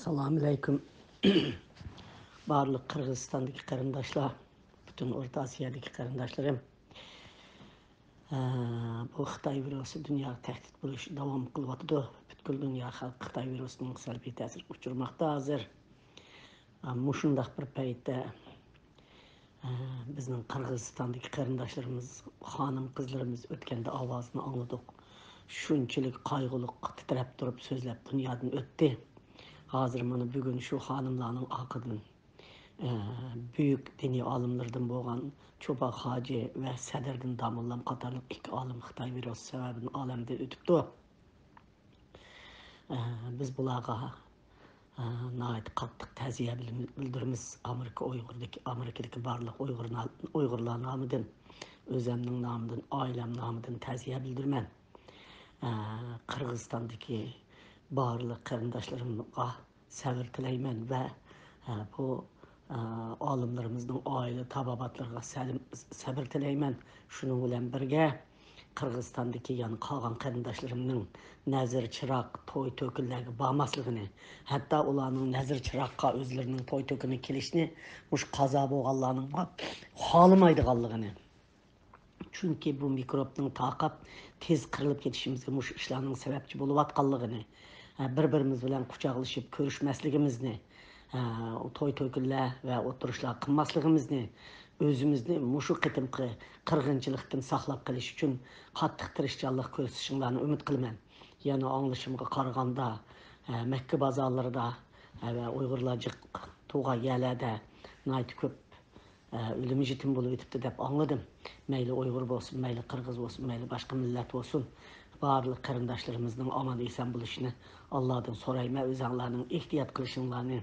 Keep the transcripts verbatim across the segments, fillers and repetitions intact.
ئەسسالامۇئەلەيكۇم. بارلىق قىرغىزىستاندىكى قېرىنداشلار، پۈتۈن ئورتا ئاسىيادىكى قېرىنداشلىرىم. ئە، بۇ خىتاي ۋىرۇسى دۇنياغا تەھدىت بولۇش داۋام قىلىۋاتىدۇ. پۈتكۈل دۇنيا خەلقى خىتاي ۋىرۇسىنىڭ سەلبىي تەسىرىگە ئۇچرىماقتا ھازىر. ئە، مۇشۇنداق بىر پەيتتە بىزنىڭ قىرغىزىستاندىكى قېرىنداشلىرىمىز، خانىم-قىزلىرىمىز ئۆتكەندە ئاۋازىنى ئاڭلىدۇق. شۇنچىلىك قايغۇلۇق تىترەپ تۇرۇپ سۆزلەپ دۇنيادىن ئۆتتى. ھازىر مانا بۈگۈن شۇ خانىملارنىڭ ئارقىدىن، ئە، بۈيۈك دىنىي ئالىملىرىدىن بولغان چوبان خاجى ۋە سەدىردىن داموللام قاتارلىق ئىككى ئالىم خىتاي ۋىرۇسى سەۋەبىدىن ئالەمدىن ئۆتۈپتۇ. ئە، بىز بۇلارغا، ئە، ناھايىتى قاتتىق تەزىيە بىلدۈرىمىز. ئامېرىكا ئۇيغۇردىكى، ئامېرىكىدىكى بارلىق ئۇيغۇر نا-، ئۇيغۇرلار نامىدىن، ئۆزەمنىڭ نامىدىن، ئائىلەم نامىدىن تەزىيە بىلدۈرىمەن. ئە، قىرغىزىستاندىكى بارلىق قېرىنداشلىرىمغا سەۋر تىلەيمەن ۋە، ئە، بۇ، ئە، ئالىملىرىمىزنىڭ ئائىلە تاباباتلىرىغا سەلىم-، سەۋر تىلەيمەن. شۇنىڭ بىلەن بىرگە، قىرغىزىستاندىكى يەنە قالغان قېرىنداشلىرىمنىڭ نەزىر چىراغ، توي تۆكۈنلەرگە بارماسلىقىنى، ھەتتا ئۇلارنىڭ نەزىر چىراغقا ئۆزلىرىنىڭ توي تۆكۈنىگە كېلىشىنى مۇشۇ قازا بولغانلارنىڭمۇ خالىمايدىغانلىقىنى، چۈنكى بۇ مىكروبنىڭ تارقاپ، تېز قىرىلىپ كېتىشىمىزگە مۇشۇ ئىشلارنىڭ سەۋەبچى بولۇۋاتقانلىقىنى، بىر-بىرىمىز بىلەن قۇچاقلىشىپ كۆرۈشمەسلىكىمىزنى، توي-تۆكۈنلەر ۋە ئولتۇرۇشلار قىلماسلىقىمىزنى، ئۆزىمىزنى مۇشۇ قېتىمقى قىرغىنچىلىقتىن ساقلاپ قېلىش ئۈچۈن قاتتىق تىرىشچانلىق كۆرسىتىشىڭلارنى ئۈمىد قىلىمەن. يەنە ئاڭلىشىمغا قارىغاندا، مەككە بازارلىرىدا ۋە ئۇيغۇرلار جىق تۇرغان يەرلەردە ناھايىتى كۆپ ئۆلۈم-يېتىم بولۇۋېتىپتۇ دەپ ئاڭلىدىم. مەيلى ئۇيغۇر بولسۇن، مەيلى قىرغىز بولسۇن، مەيلى باشقا مىللەت بولسۇن، بارلىق قېرىنداشلىرىمىزنىڭ ئامان-ئېسەن بولۇشىنى ئاللادىن سورايمەن. ئۆزۈڭلارنىڭ ئېھتىيات قىلىشىڭلارنى،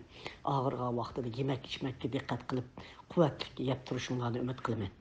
ئاغرىغان ۋاقتىدا يېمەك-ئىچمەككە دىققەت قىلىپ، قۇۋۋەتلىك يەپ تۇرۇشۇڭلارنى ئۈمىد قىلىمەن.